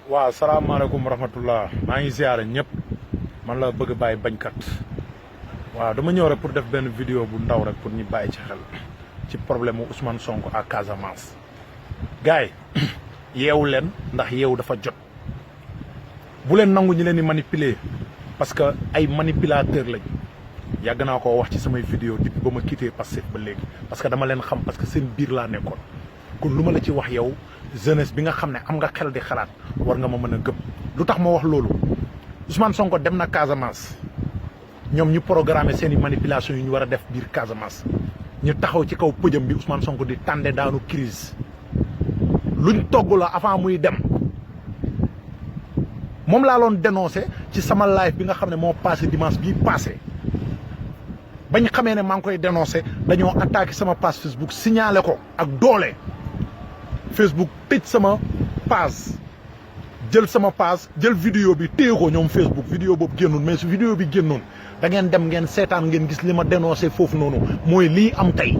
waaw salaamaaleykum wa rahmatullah maa ngi ziare ñëpp man la bëgg bàyyi bañkat waaw dama ñëw rek pour def benn vidéo bu ndaw rek pour ñu bàyyi ci xel ci problème mu Ousmane Sonko à Casamance. gars yi yeewu leen ndax yeewu dafa jot bu leen nangu ñi leen di manipuler parce que ay manipulateurs lañ yàgg naa koo wax ci samay vidéo depuis ba ma quitté Pastef ba léegi parce que dama leen xam parce que seen biir laa nekkoon kon lu ma la ci wax yow. jeunesse bi nga xam ne am nga xel di xalaat war nga ma mën a gëm lu tax ma wax loolu Ousmane Sonko dem na Casamance ñoom ñu programmé seen i manipulation yu ñu war a def biir Casamance ñu taxaw ci kaw pëjam bi Ousmane Sonko di tànde daanu crise luñ togg la avant muy dem moom laa loon dénoncé ci sama live bi nga xam ne moo passé dimanche bii passé bañ xamee ne maa ngi koy dénoncé dañoo attaqué sama page Facebook signalé ko ak doole. Facebook tëj sama page jël sama page jël vidéo bi téye ko ñoom Facebook vidéo boobu génnoon mais su vidéo bi génnoon da ngeen dem ngeen seetaan ngeen gis li ma dénoncé foofu noonu mooy lii am tey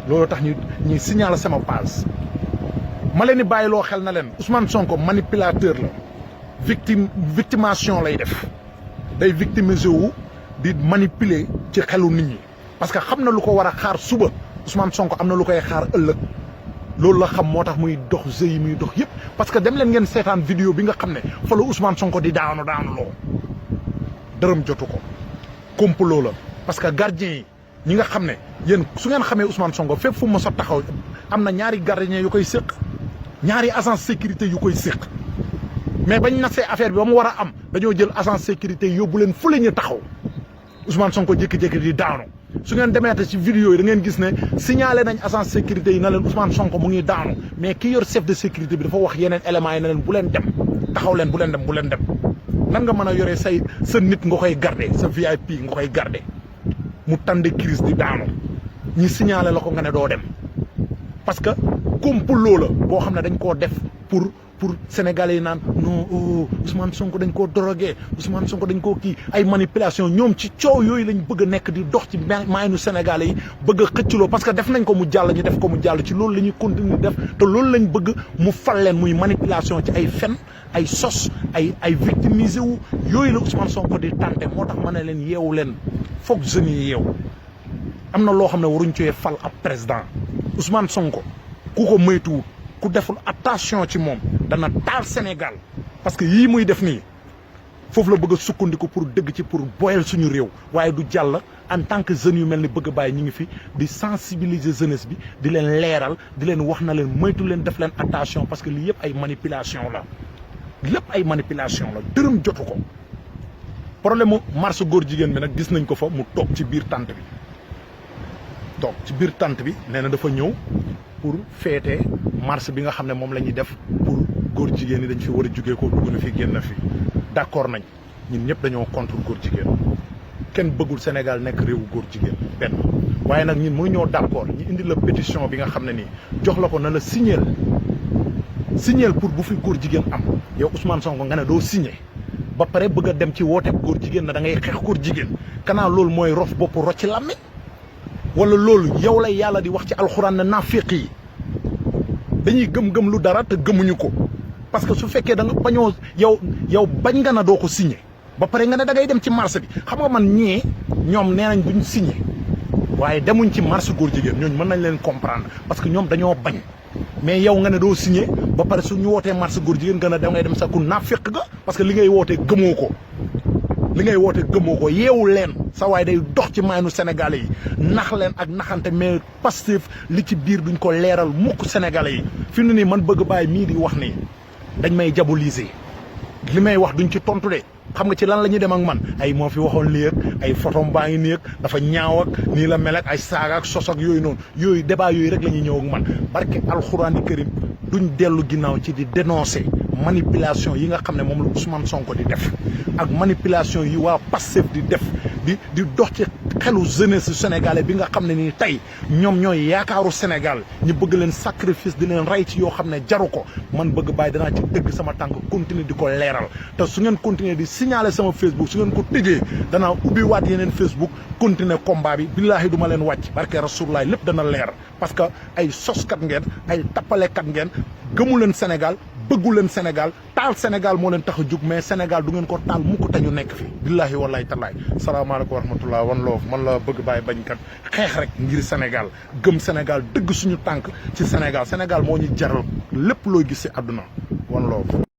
loolu tax ñu signalé sama page. ma leen di bàyyiloo xel na leen Ousmane Sonko manipulateur la victimation lay def day victimiser wu di manipuler ci xelu nit ñi parce que xam na lu ko war a xaar suba Ousmane Sonko am na lu koy xaar ëllëg. loolu la xam moo tax muy dox jeu yi muy dox yëpp parce que dem leen ngeen seetaan vidéo bi nga xam ne fa la Ousmane Sonko di daanu loo dërëm jotu ko complot la parce que gardien yi ñi nga xam ne yéen su ngeen xamee Ousmane Sonko fépp fu mu mos a taxaw am na ñaari gardien yu koy séq ñaari agence sécurité yu koy séq mais bañ nasee affaire bi ba mu war a am dañoo jël agence sécurité yóbbu leen fu la ñu taxaw Ousmane Sonko jékki-jékki di daanu su ngeen demeete ci vidéo yi da ngeen gis ne signalé nañ agence sécurité yi na leen Ousmane Sonko mu ngi daanu mais ki yor chef de sécurité bi dafa wax yeneen éléments yi na leen bu leen dem taxaw leen bu leen dem nan nga mën a yoree sa nit nga koy garder sa VIP nga koy garder mu tànde crise di daanu ñi signalé la ko nga ne doo dem parce que complot la boo xam ne dañ koo def pour Sénégalais yi naan non Ousmane Sonko dañ koo drogué Ousmane Sonko dañ koo kii ay manipulation ñoom ci coow yooyu lañ bëgg a nekk di dox ci maaynu Sénégalais yi bëgg a xëcculoo parce que def nañ ko mu jàll ñu def ko mu jàll ci loolu la ñuy continuer def te loolu lañ bëgg mu fal leen muy manipulation ci ay fen ay sos ay victimisé wu yooyu la Ousmane Sonko di tànte moo tax ma ne leen yeewu leen foog jeunes yi yeewu am na loo xam ne waruñ cee fal ab président Ousmane Sonko ku ko moytuwul ku deful attention ci moom dana taal Sénégal parce que yii muy def nii foofu la bëgg a sukkandiku pour dëgg ci pour boyal suñu réew waaye du jàll en tant que jeunes yu mel ni bëgg bàyyi ñu ngi fi di sensibiliser jeunesse bi di leen leeral di leen wax na leen moytu leen def leen attention parce que lii yëpp ay manipulation la lépp ay manipulation la dërëm jotu ko problème mu marche góor jigéen bi nag gis nañ ko fa mu toog ci biir tànt bi nee na dafa ñëw pour féete marche bi nga xam ne moom la ñuy def pour góor jigéen ñi dañ fi war a jugee ko dugg na fi génn fi d'accord nañ ñun ñëpp dañoo contre góor jigéen kenn bëggul Sénégal nekk réewu góor jigéen benn waaye nag ñun muy ñoo d'accord ñu indi la pétition bi nga xam ne nii jox la ko na la signer pour bu fi góor jigéen am yow Ousmane Sonko nga ne doo signer ba pare bëgg a dem ci woote góor jigéen na da ngay xeex góor jigéen kanaa loolu mooy rof bopp rocci làmmiñ wala loolu yow lay yàlla di wax ci alxuraan ne naafiq yi dañuy gëm lu dara te gëmuñu ko parce que su fekkee da nga bañoo yow bañ nga na doo ko signé ba pare nga ne da ngay dem ci marché bi xam nga man ñoom nee nañ duñ signé waaye demuñ ci marché góor jigéen ñooñu mën nañ leen comprendre parce que ñoom dañoo bañ mais yow nga ne doo signé ba pare su ñu wootee marché góor jigéen nga ne da ngay dem sa ku naafiq ga parce que li ngay wootee gëmoo ko yeewu leen sa waay day dox ci maaynu Sénégalais yi nax leen ak naxante mais Pastef li ci biir duñ ko leeral mukk Sénégalais yi fi mu ne nii man bëgg bàyyi mii di wax nii dañ may diaboliser li may wax duñ ci tontu de xam nga ci lan la ñuy dem ak man ay moo fi waxoon lii ak ay photom baa ngi nii ak dafa ñaaw ak nii la mel ak ay saaga ak sos ak yooyu noonu yooyu débat yooyu rek la ñuy ñëw ak man barke alxuraani karim duñ dellu ginnaaw ci di dénoncer manipulation yi nga xam ne moom la Ousmane Sonko di def ak manipulation yi waa Pastef di def di dox ci xelu jeunesse sénégalais bi nga xam ne nii tey ñoom ñooy yaakaaru Sénégal ñu bëgg leen sacrifice di leen rey ci yoo xam ne jaru ko man bëgg bàyyi danaa ci dëgg sama tànk continuer di ko leeral te su ngeen continuer di signaler sama Facebook su ngeen ko tëjee danaa ubbi waat yeneen Facebook continuer combat bi billaahi du ma leen wàcc barke Rasulullah lépp dana leer parce que ay soskat ngeen ay tappalekat ngeen gëmu leen Sénégal bëggu leen Sénégal taal Sénégal moo leen tax a jug mais Sénégal du ngeen ko taal mukk te ñu nekk fi billahi wallahi tallaay salaamaaleykum wa rahmatullah wan loof man la bëgg bàyyi bañkat xeex rek ngir Sénégal gëm Sénégal dëgg suñu tànk ci Sénégal Sénégal moo ñu jaral lépp looy gis ci àdduna wan loof